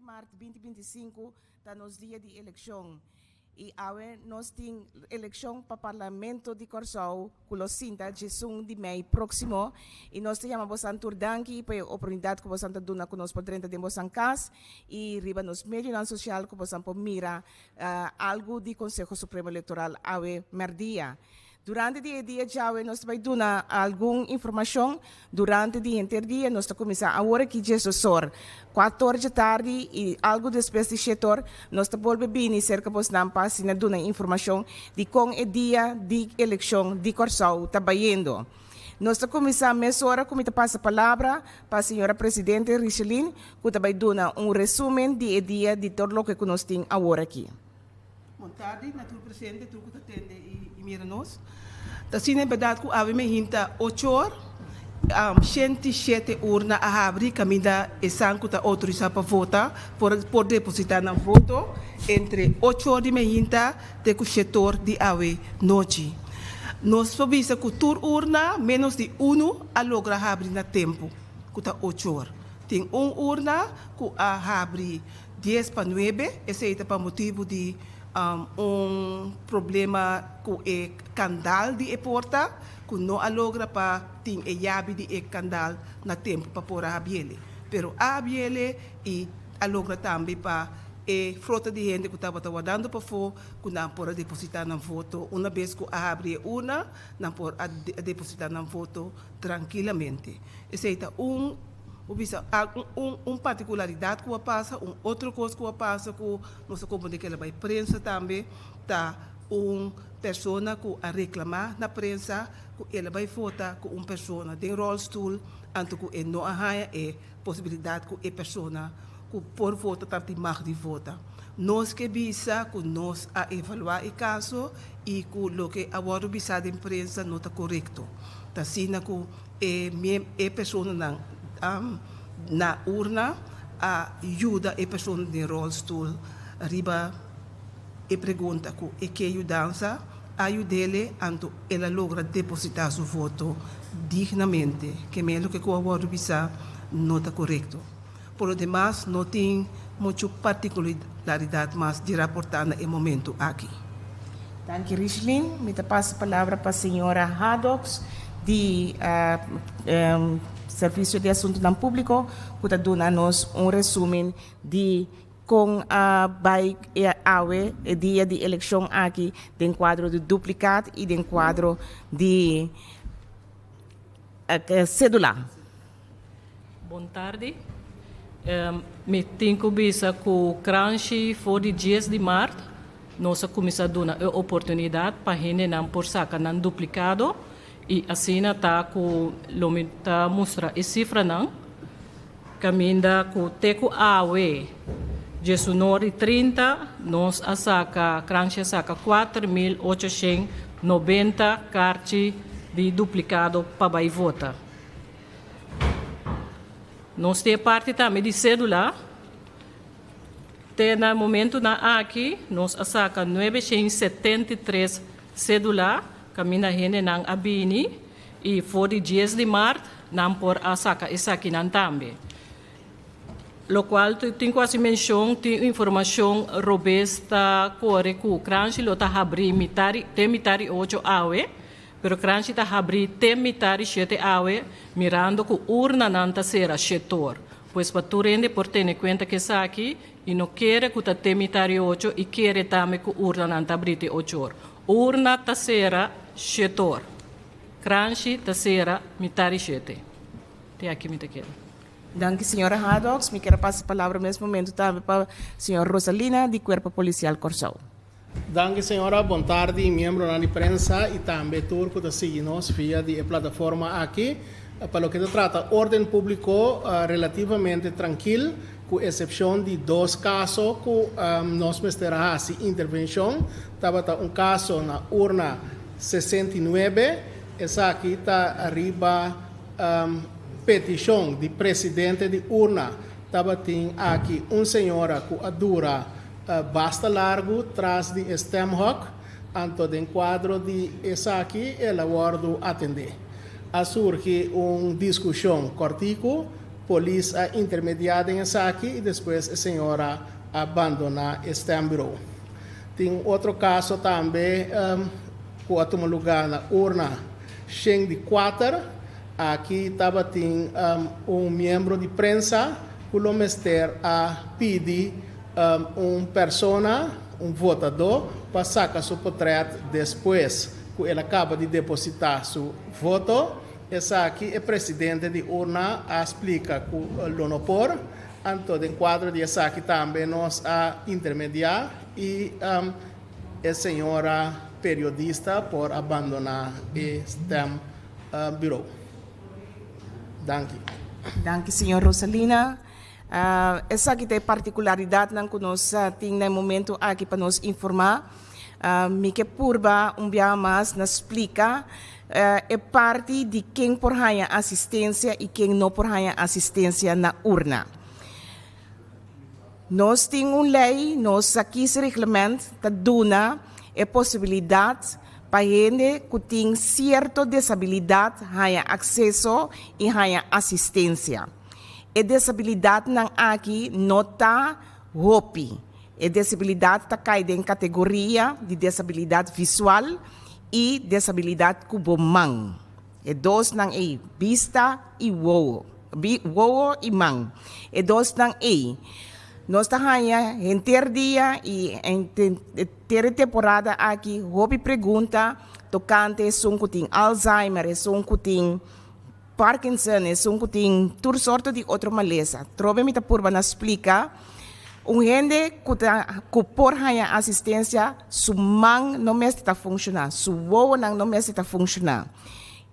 Maart 2025 ta nos dia di elekshon. I awe nos tin elekshon pa Parlamento di Kòrsou ku lo sinta 11 di mei próksimo. I nos ta yama bosan tur danki pa e oportunidat ku bosan ta duna ku nos por drenta den bosan kas i riba nos medionan sosial ku bosan por mira algu di Konseho Supremo Elektoral awe mèrdia. Durante di e dia djawe nos ta bai duna algun informashon durante di henter dia. Nos ta kuminsá awor aki 12 or, 4 or dje tardi i algu despues di 7 or nos ta bolbe bini serka bosnan pa asina duna informashon di kon e dia di elekshon di Kòrsou ta bayendo. Nos ta kuminsá mesora ku mi ta pasa palabra pa señora presidente Richeline ku ta bai duna un resúmen di e dia di tur loke ku nos tin awor aki. Bon tardi na tur presente, tur ku ta tende i mira nos. Ta asina en bèrdat ku awe mehinta 8 or, 107 urna a habri kaminda esan ku ta outorisá pa vota por depositá nan voto entre 8 or di mehinta te ku 7 or di awe nochi. Nos por bisa ku tur urna ménos di unu a logra habri na tempu, ku ta 8 or. Tin un urna ku a habri 8:50, esei ta pa motibu di un problema ku e kandal di e porta, ku no a logra pa tin e yabi di e kandal na tempu pa por a habrié. Pero a habrié i a logra tambe pa e flota di hende ku tabata wardando pafó, ku nan por a depositá nan voto. Una bes ku a habri e urna, nan por a depositá nan voto trankilamente. Esei ta un partikularidat ku a pasa. Un otro kos ku a pasa ku nos a komprondé ku el a bai prensa tambe ta un persona ku a reklamá na prensa ku el a bai vota ku un persona den rolstoel, anto ku e no a haña e posibilidat ku e persona ku por vota tabatin mag di vota. Nos ke bisa ku nos a evaluá e kaso i ku loke a wòrdu bisá den prensa no ta korekto. Ta asina ku e personanan na urna a yuda e persona den rolstoel riba e pregunta ku e ke yudansa, a yud'é, anto el a logra depositá su voto dignamente. Ke men loke ku a wòrdu bisá no ta korekto. Por lo demas, no tin muchu partikularidat mas di raportá na e momento aki. Danki, Richeline. Mi ta pasa palabra pa señora Hadox di Servisio di Asuntunan Públiko, ku ta duna nos un resúmen di kon a bai awe e dia di elekshon aki den kuadro di duplikat i den kuadro di sédula. Bon tardi. Mi tin ku bisa ku Kranshi for di 10 di mart nos a kuminsá duna e oportunidat pa hendenan por saka nan duplikado i asina ta ku lo mi ta mustra e sifranan kaminda ku te ku awe 19:30 nos a saka, Kranshi a saka 4890 karchi di duplikado pa bai vota. Nos tin parti tambe di sédula. Te na momentonan aki nos a saka 973 sédula kaminda hendenan a bini i for di 10 di mart nan por a saka esakinan tambe. Lokual tin ku hasi menshon, tin informashon robes ta kore ku Kranshi lo ta habri mitari te 7:30 awe, pero Kranshi ta habri te 6:30 awe, mirando ku urnanan ta sera 7 or. Pues pa tur hende por tene kuenta ku esaki i no kere ku ta te 7:30 i kere tambe ku urnanan ta habri te 8 or. Urna ta sera 7 or. Kranshi ta sera 6:30. Te aki mi ta keda. Danki, señora Hadox. Mi ke pasa palabra mes momento tambe pa señor Rosalina di Kuerpo Polisial Kòrsou. Danki, señora. Bon tardi, miembronan di prensa i tambe tur ku ta sigui nos via di plataforma aki. Pa loke ta trata órden públiko, relativamente trankil, ku eksepshon di dos kaso ku nos mester a hasi intervenshon. Tabata un kaso na urna 69, esaki ta riba petishon di presidente di urna. Tabatin aki un señora ku a dura basta largu tras di stemhok, anto den kuadro di esaki el a wòrdu atendé. A surgi un diskushon kòrtiku. Polis a intermediá den esaki i despues e señora a bandoná e stembureau. Tin un otro kaso tambe ku a tuma lugá na urna 104. Aki tabatin un miembro di prensa ku lo mester a pidi un persona, un votadó, pa saka su potrèt despues ku el a kaba di depositá su voto. Esaki e presidente di urna a splika ku lo no por. Anto den kuadro di esaki tambe nos a intermediá i e señora periodista por a bandoná e stembureau. Danki. Danki señor Rosalina. Esaki ta e partikularidatnan ku nos tin na e momentu aki pa nos informá. Mi ke purba un biaha mas na splika e parti di ken por haña asistensia i ken no por haña asistensia na urna. Nos tin un lei, nos kiesreglement ta duna e posibilidat pa hende ku tin sierto desabilidat haña akseso i haña asistensia. E desabilidatnan aki no ta hopi. E desabilidat ta kai den kategoria di desabilidat visual i desabilidat ku bo man. E dosnan ei, bista i wowo, wowo i man. E dosnan ei nos ta haña henter dia i henter e temporada aki hopi pregunta tokante esun ku tin Alzheimer, esun ku tin Parkinson, esun ku tin tur sorto di otro malesa. Trobe mi ta purba na splika, un hende ku ta ku por haña asistensia, su man no mester ta funshoná, su wowonan no mester ta funshoná.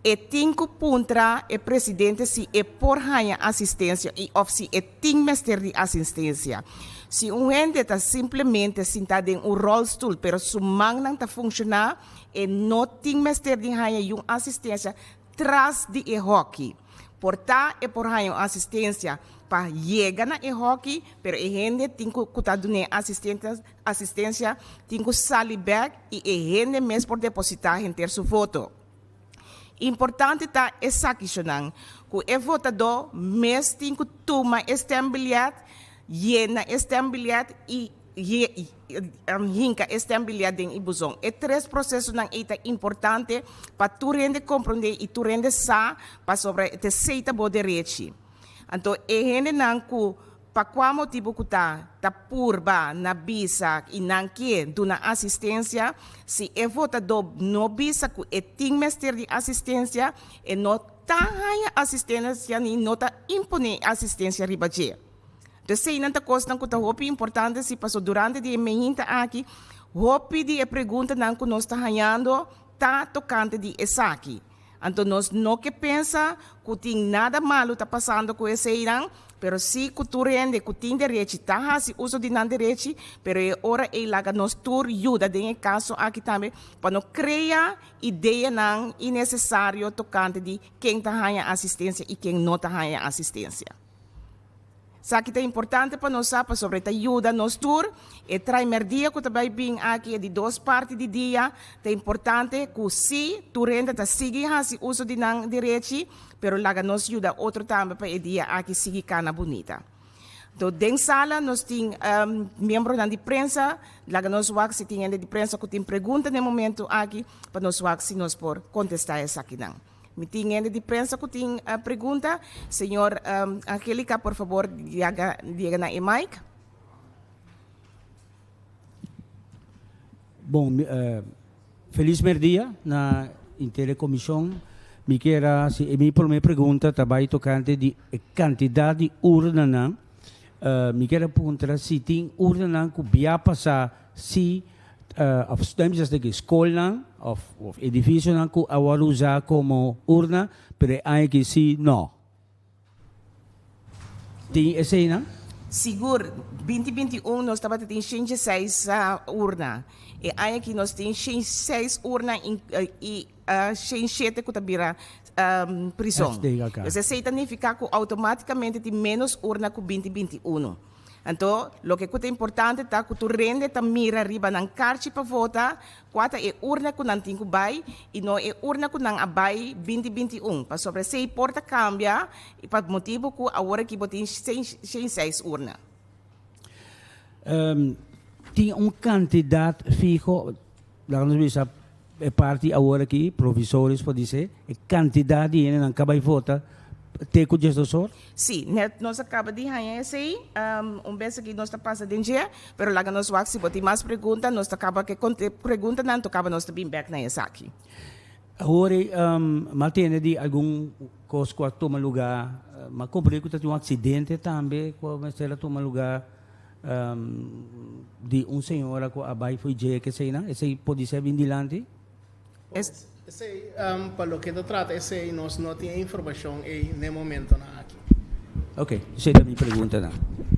E tin ku puntra e presidente si e por haña asistensia i òf si e tin mester di asistensia. Si un hende ta simplemente sintá den un ròlstul pero su mannan ta funshoná, e no tin mester di haña yun asistensia tras di e hòki. Por ta e por haña un asistensia pa yega na e hòki, pero e hende tin ku ku ta dun'é asistensia tin ku sali bèk i e hende mes por depositá henter su voto. Importante ta esaki shonnan, ku e votadó mes tin ku tuma e stembiljet, yena e stembiljet i hinka e stembiljet den e buzon. E tres prosesonan ei ta importante pa tur hende komprondé i tur hende sa pasobra ta esei ta bo derechi. Anto e hendenan ku pa kua motibu ku ta ta purba na bisa i nan ke duna asistensia, si e votadó no bisa ku e tin mester di asistensia, e no ta haña asistensia ni no ta imponé asistensia riba dje. Eseinan ta kosnan ku ta hopi importante si paso durante di e mehinta aki hopi di e preguntanan ku nos ta hañando ta tokante di esaki. Anto nos no ke pensa ku tin nada malu ta pasando ku eseinan, pero si ku tur hende ku tin derechi ta hasi uso di nan derechi, pero e ora ei laga nos tur yuda den e kaso aki tambe pa no krea ideanan inesesario tokante di ken ta haña asistensia i ken no ta haña asistensia. Esaki ta importante pa nos sa pasobra e ta yuda nos tur. E traimerdia ku ta bai bin aki e di dos parti di dia ta importante ku si tur hende ta sigui hasi uso di nan derechi pero laga nos yuda otro tambe pa e dia aki sigui kana bunita. Anto den sala nos tin miembronan di prensa, laga nos wak si tin hende di prensa ku tin pregunta den e momento aki pa nos wak si nos por kontestá esakinan. Mi tin hende di prensa ku tin pregunta. Señor Angelica, por fabor yaga yega na e mic. Bon, felis merdia na inter e komishon. Mi kier a hasi e mi prome pregunta ta bai tokante di e kantidat di urnanan. Mi kier a puntra si tin urnanan ku bia pasá si Of stemcas di skolnan of edificionan cu a worde usa como urna, pero e aña aki si no. Tin eseynan? Sigur, 2021 nos tabata tin 106 urna. E aña aki nos tin 106 urna y 107 cu ta bira prison. Esey ta nifica cu automaticamente tin menos urna cu 2021. Anto, loke ku ta importante ta ku tur rende ta mira riba nan karchi pa vota kua ta e urna ku nan tin ku bai i no e urna ku nan a bai 2021, pasobra esei por ta kambia pa motibu ku awor aki bo tin 106 urna. Tin un kantidat fiho, laga nos bisa e parti awor aki, provisorios por dise, e kantidat di hendenan ka bai vota te ku 12 or? Sí, net nos a kaba di haña esei, un bes aki nos ta pasa den dje, pero laga nos wak si bo tin mas pregunta, nos ta kaba ke preguntanan, to kaba nos ta bin bek na esaki. Awor ei, m'a tende di algun kos ku a tuma lugá, m'a komprendé ku ta tin un aksidente tambe ku a mester a tuma lugá di un señora ku a bai fo'i dje keseinan, esei podisé bin dilanti? Esei, pa loke ta trata esei nos no tin e informashon ei n'e momentonan aki. Ok, esei ta mi preguntanan.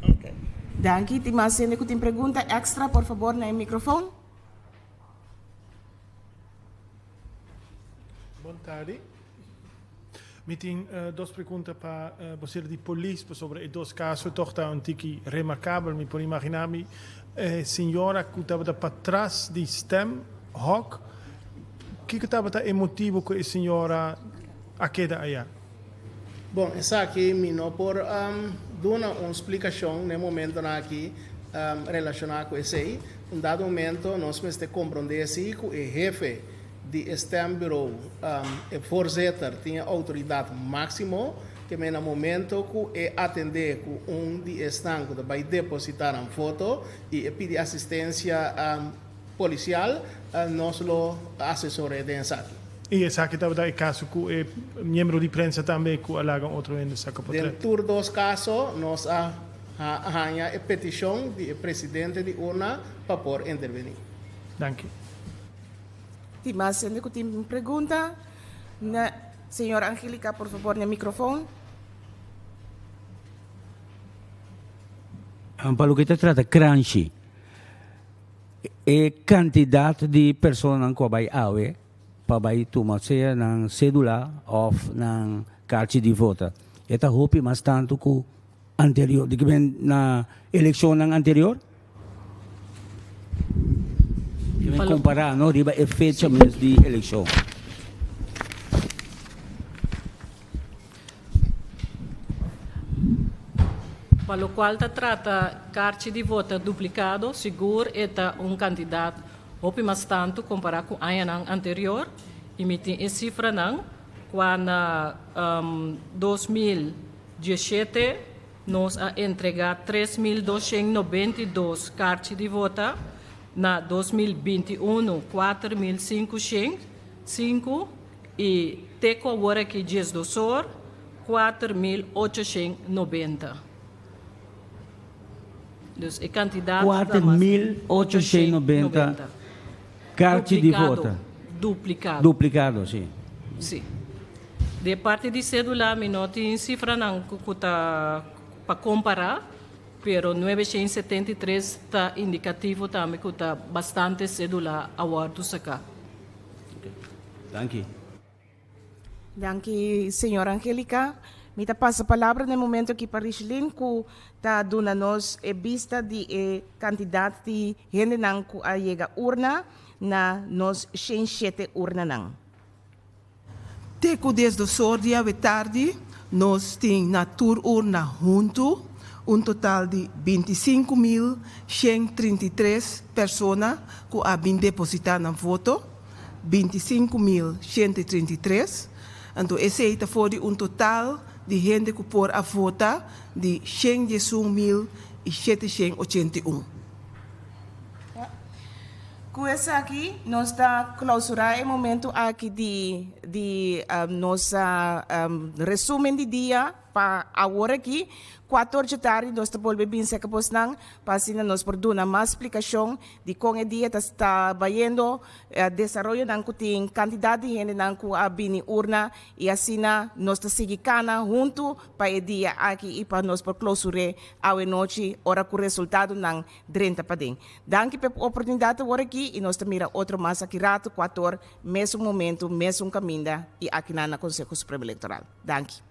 Ok. Danki. Tin mas hende ku tin pregunta èkstra? Por fabor na e mikrofon. Bon tardi. Mi tin dos pregunta pa bosero di polis pasobra e dos kaso tog ta un tiki remarkabel. Mi por imagina mi e señora ku tabata patras di stem hok, kiko tabata e motibu ku e señora a keda aya? Bon, esaki mi no por duna un splikashon na e momentonan aki relashoná ku esei. Un dado momento nos mester komprondé si ku e hefe di e stembureau, e voorzitter, tin e outoridat máksimo, ke men na momento ku e atendé ku un di esnan ku ta bai depositá nan voto i e pidi asistensia polisial, nos lo asesor'é den esaki. I esaki tabata e kaso ku e miembro di prensa tambe ku a laga un otro hende saka potret? Den tur dos kaso nos a haña e petishon di e presidente di urna pa por intervení. Danki. Tin mas hende ku tin pregunta? Na señor Angelica, por fabor, na microfon. Pa loke ta trata kranshi, e kantidat di personanan ku a bai awe pa bai tuma sea nan sedula òf nan karchi di vota, e ta hopi mas tantu ku anterior, di kimen na elekshonnan anterior? Kimen kompará no riba e fecha mes di elekshon. Pa lokual ta trata karchi di vota duplikado, sigur e ta un kantidat hopi mas tantu kompará ku añanan anterior i mi tin e sifranan kua na 2017 nos a entregá 3292 karchi di vota, na 2021 4505 i te ku awor aki 12 or 4890. Dus e kantidat ta mas. 4890 karchi di vota. Duplikado. Duplikado, si. Si. Di e parti di cédula mi no tin cifranan cu ta pa compara, pero 973 ta indicativo tambe cu ta bastante cédula a wordo saca. Danki. Danki señor Angelica. Mi ta pasa palabra na e momento aki pa Richelyn cu ta duna nos e bista di e cantidad di hendenan cu a yega urna na nos 107 urnanan. Te ku desdosor di awe tardi nos tin na tur urna huntu un total di 25.133 persona ku a bin depositá nan voto, 25.133. Anto esei ta for di un total di hende ku por a vota di 111.781. Ku esaki nos ta klausurá e momentu aki di di nos resumen di dia pa awor aki. Kuator dje tardi nos ta bolbe bin serka bosnan pa asina nos por duna mas splikashon di kon e dia ta sta bayendo, desaroyonan ku tin, kantidat di hendenan ku a bini urna i asina nos ta sigui kana huntu pa e dia aki i pa nos por klousur'é awe nochi ora ku resultadonan drenta paden. Danki p'e oportunidat awor aki i nos ta mira otro mas aki rato, kuator, mesun momento, mesun kaminda i akinan na Konseho Supremo Elektoral. Danki.